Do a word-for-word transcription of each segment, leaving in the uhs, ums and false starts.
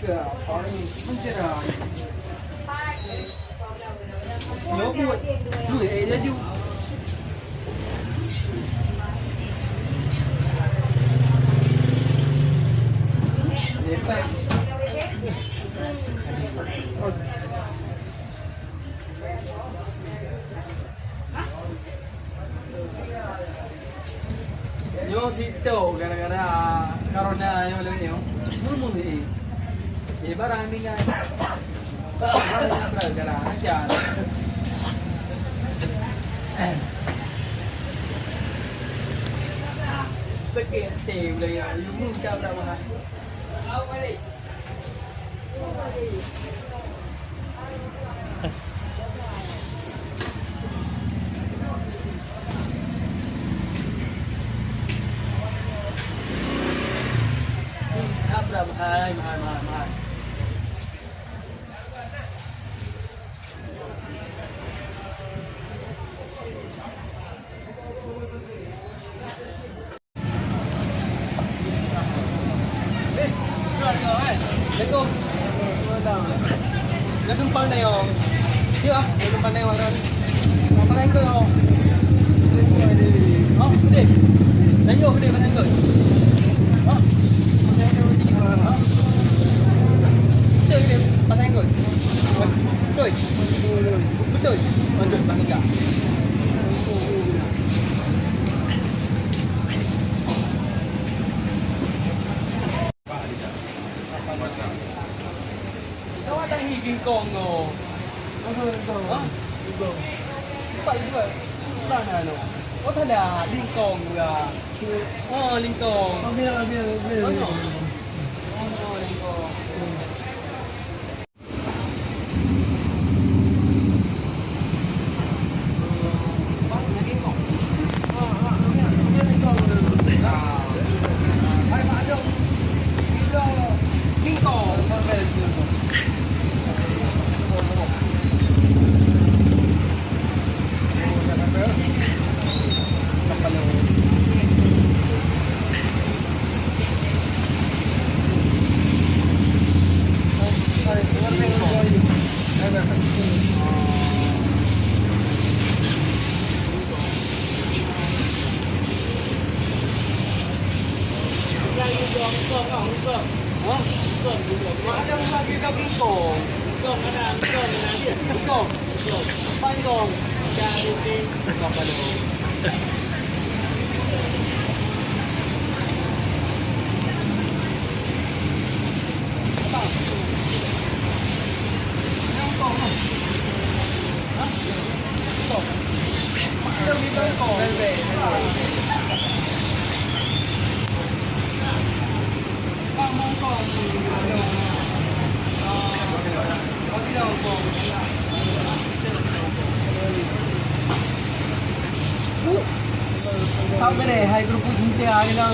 Nyoe buet. Duek, eh, laju. Lepas. Nyoe sitok gara-gara corona nyoe lagèe nyoe. Mun-mun, eh. Eh, barang tinggai. Barang tinggai gara-gara aja. Sakét até ulèe nyoe, yue mun ka brat mahai. Hai, mahai, mahai, mahai. Assalamualaikum. Dah tumpang dah, yo. Dia ah, dah tumpang dah, orang. Apa lain kau? Oh, gede. Dah yo, gede, pasang kau. Oh. Oh. Gede, gede, pasang kau. Betul. Betul. Lanjut, pasang kau. Sawa tahi gingkong tu. Ha? Empat juga. Mana tu? Oh, tak ada. Lingkong juga. Oh, lingkong. Ambil, ambil, ambil. Mana? Oh, lingkong. Sabe deh, hai kerupuk jintea ni dah.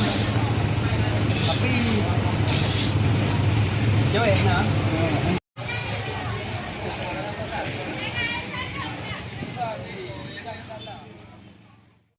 Tapi jawek na.